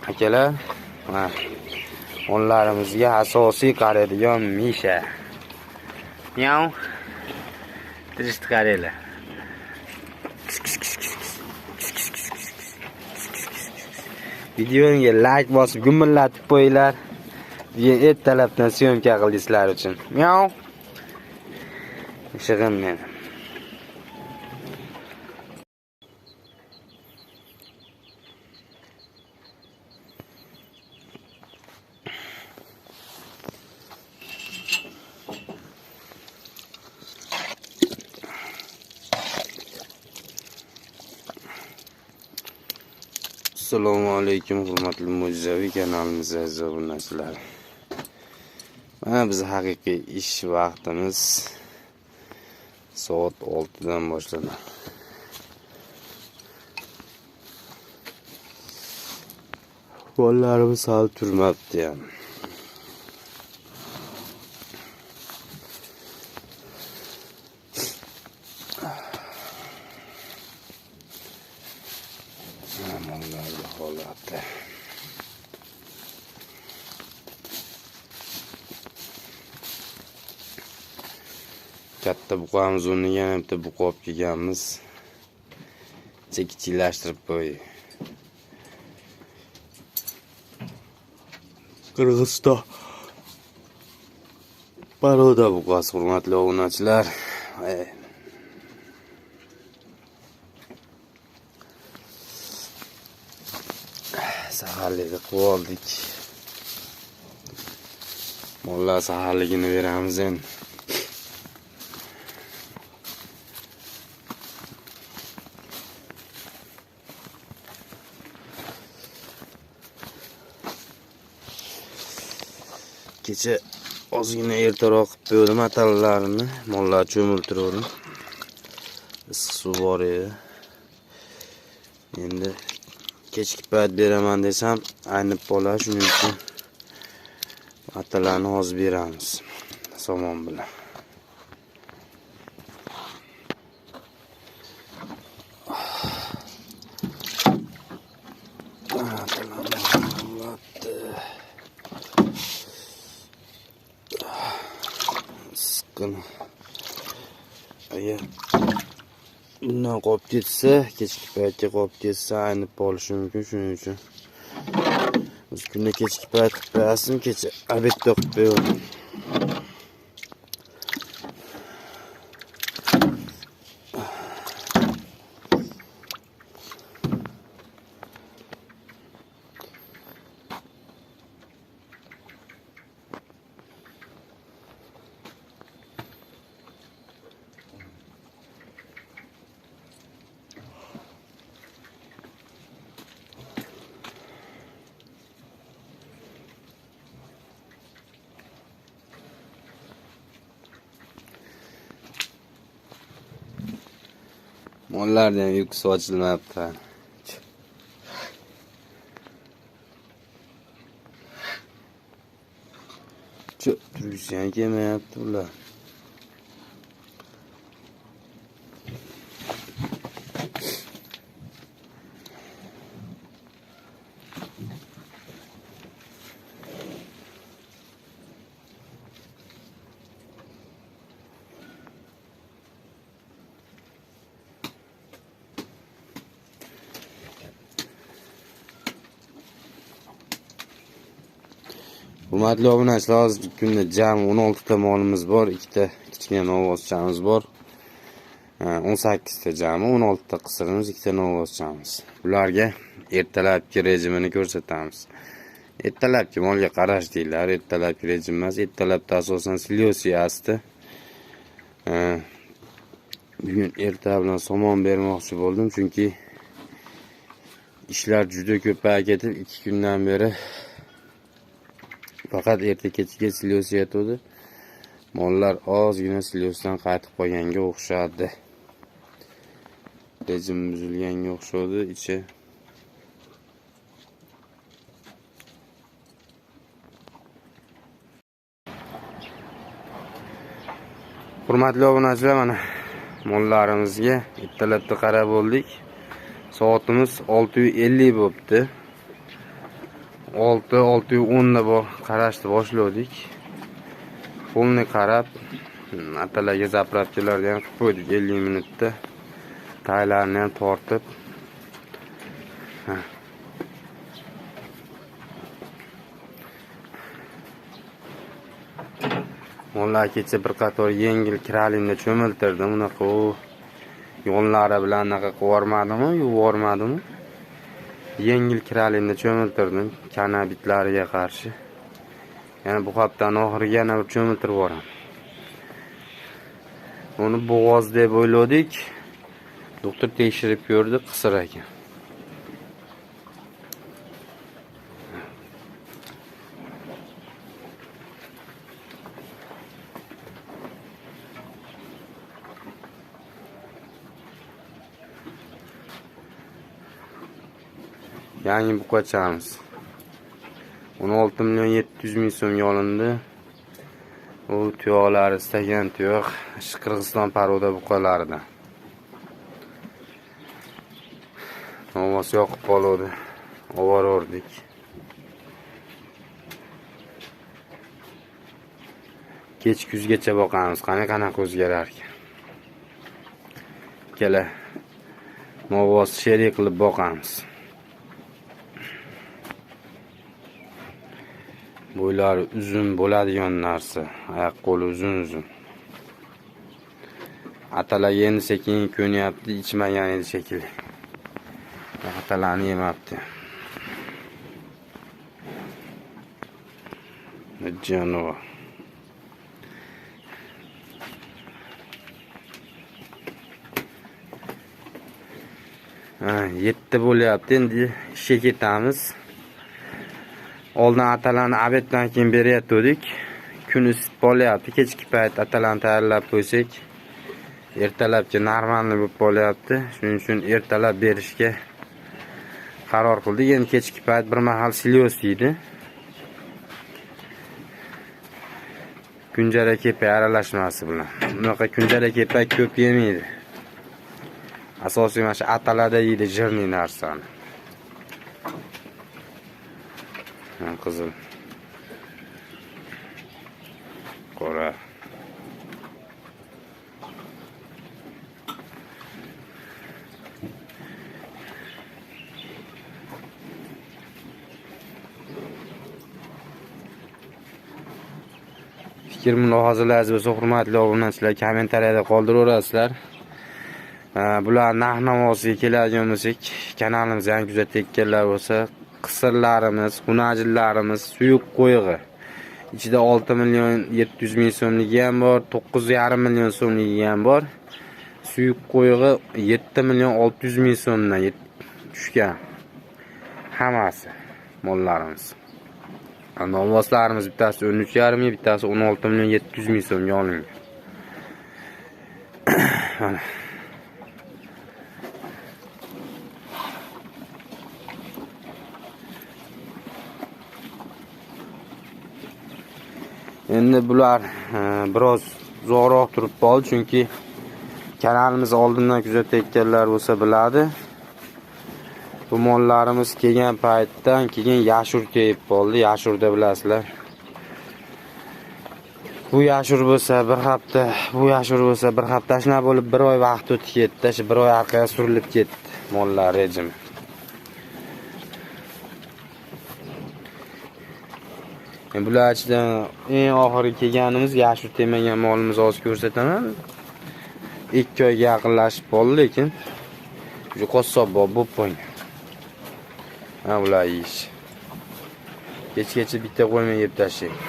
Akalar, mana mollarimizga asosiy qaraydigan Misha. Miau. Tirishni qaranglar. Videoga like bosib, gumillatib qo'yinglar. Bugun ertalabdan syomka qildik sizlar uchun. Miau. Ishig'im meni. Assalomu alaykum hurmatli mo'jizaviy kanalimiz aziz obunachilar. Mana biz haqiqiy ish vaqtimiz soat 6 dan boshlanadi. Bolalarimiz hali turmabdi ham. Mollarning holati. Katta buqamiz o'rniga yana bitta buqa olib kelganmiz. Kichiklashtirib qo'ydik. Qirg'iziston paroda buqasi, hurmatli obunachilar. Saharlikni qilib oldik. Mollar saharligini beramiz endi. Kecha ozgina ertaroq qilib qo'ydim atallarini, mollar cho'miltirdim. Issiq suv bor edi. Endi kechki payt beraman desam, aynib qoladi, shuning uchun atalarni hozir beramiz somon bilan. Agar bundan qolib ketsa, kechki paytga qolib ketsa, aynib qolishi mumkin, shuning uchun biz kunda kechki payt qilib qo'yasim, kecha obedda qilib qo'ydim. Mollardan ham uyqusi ochilmabdi. Turgisi ham kelmayapti ular. Hurmatli obunachilar, hozirgi kunda jami 16 ta molimiz bor, ikkita kichkina novvoschamiz bor. 18 ta jami, 16 ta qisirimiz, ikkita novvoschamiz. Bularga ertalabki rejimini ko'rsatamiz. Ertalabki molga qarash deyiladi, ertalabki rejim emas, ertalabda asosan silyosiyasi. Bugun erta bilan somon bermoqchi bo'ldim, chunki ishlar juda ko'payib ketib, 2 kundan beri faqat erta kechga silyos yetuvdi. Mollar ozgina silyosdan qaytib qolganga o'xshadi. Rejim buzilganga o'xshadi ichi. Hurmatli obunachilar, mana mollarimizga ertalabda qarab bo'ldik. Soatimiz 6:50 bo'pti. 6-6:10 da qarashni boshladik. Polni qarab, atalaga zapravkalarni ham qilib qo'ydik 50 minutda. Taylarni ham tortib. Mollar kecha bir qator yengil kiralimda cho'miltirdim. Unaqa u yonlari bilan anaqa qilib yuvormadim. Yengil kiralimda cho'miltirdim kanabitlariga qarshi. Yana bu haftaning oxiriga yana bir cho'miltirib yuboraman. Uni bo'g'oz deb o'yladik. Doktor tekshirib ko'rdi, qisir ekan. Yangi buqachamiz 16 700 000 so'mga olindi. U tuyoqlari istagan tuyoq Qirg'iziston paroda buqalaridan. Novvos yoqib qoldi. Obordik. Kech kuzgacha boqamiz, qani qanaqa o'zgarar ekan. Ikkala novvos sherik qilib boqamiz. Bo'ylari uzun bo'ladigan narsa, oyoq qo'li uzun-uzun. Atalaga endi sekin ko'nyapti, ichmagan edi shekilli. Atalani yemabdi. Jonivor. Ha, 7 bo'lyapti. Endi ishga ketamiz. Oldin atalani obeddan keyin berayotgandik. Kun isib qolyapti. Kechki payt atalani tayyorlab qo'ysak, ertalabki normalni bo'lib qolyapti. Shuning uchun ertalab berishga qaror qildik. Endi kechki payt bir mahal silyos deydi. Kunjara kepak aralashmasi bilan. Bunaqa kunjara kepak ko'p yemaydi. Asosiy mana shu atalada yeydi jirni narsani. Qizil. Qora. Fikr mulohazalaringiz bo'lsa, hurmatli obunachilar, kommentariyada qoldiraverasizlar. Bular narx-navosiga keladigan bo'lsak, kanalimizni yangi kuzatayotganlar bo'lsa, qisirlarimiz, xunajillarimiz suyuq qo'yig'i. Ichida 6 700 000 so'mligi ham bor, 9,5 million so'mligi ham bor. Suyuq qo'yig'i 7 600 000 so'mdan tushgan. Hammasi mollarimiz. Novvoslarimiz bittasi 13,5 ming, bittasi 16 700 000 so'mga olingan. Mana. Endi bular biroz uzoqroq turib qoldi, chunki kanalimiz oldindan kuzatayotganlar bo'lsa biladi. Bu mollarimiz kelgan paytdan keyin yashur tegib qoldi. Yashurda bilasizlar. Bu yashur bo'lsa bir hafta, bu yashur bo'lsa bir hafta, shuna bo'lib bir oy vaqt o'tib ketdi. Shu bir oy orqaga surilib ketdi mollar rejimi. Bular ichidan eng oxirgi kelganimiz yashur temagan molimiz hozir ko'rsataman. 2 oyga yaqinlashib qoldi, lekin shu qassob bo'lib qo'ygan. Ha, ular yeyish. Kechgacha bitta qo'ymay yeb tashlaydi.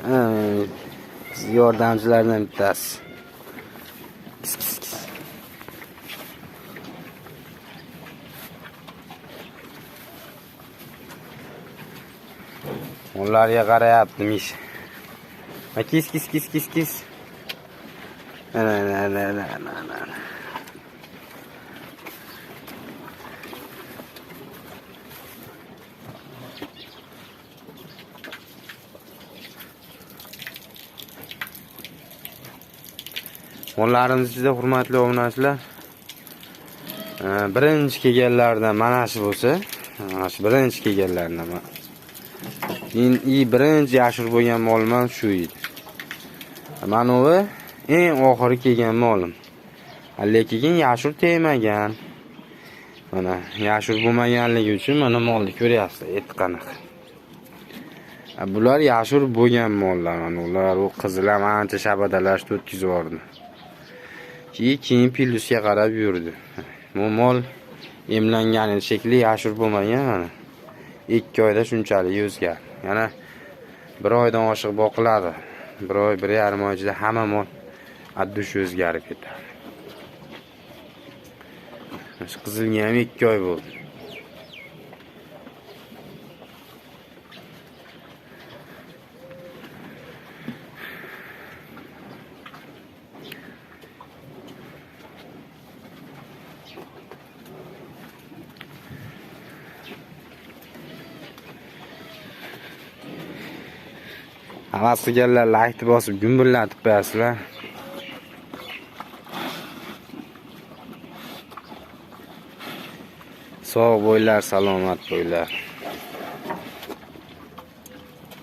Ha, yordamchilardan bittasi. Kis kis kis. Ularga qarayapti mish. Kis kis kis kis kis. Ana ana ana ana ana. Mollarimiz ichida hurmatli obunachilar, birinchi kelganlardan mana shu bo'lsa, mana shu birinchi kelganlardan birinchi yashir bo'lgan molim ham shu edi. Mana bu eng oxiri kelgan molim. Lekin yashir tegmagan. Mana yashir bo'lmaganligi uchun mana molni ko'ryapsizlar, eti qanaqa. Bular yashir bo'lgan mollar, mana ular u qizil ham ancha shabadalashib o'tkazib yubordi. Keyin pilusga qarab yurdi. Bu mol emlangan shekilli yashir bo'lmagan mana. 2 oyda shunchalik o'zgardi. Yana 1 oydan oshiq boqiladi. 1 oy, 1,5 oy ichida hamma mol addush o'zgarib ketadi. Shu qizilga ham 2 oy bo'ldi. Havas qilganlar laykni bosib gumburlatib qo'yasizlar. Sog' bo'linglar, salomat bo'linglar.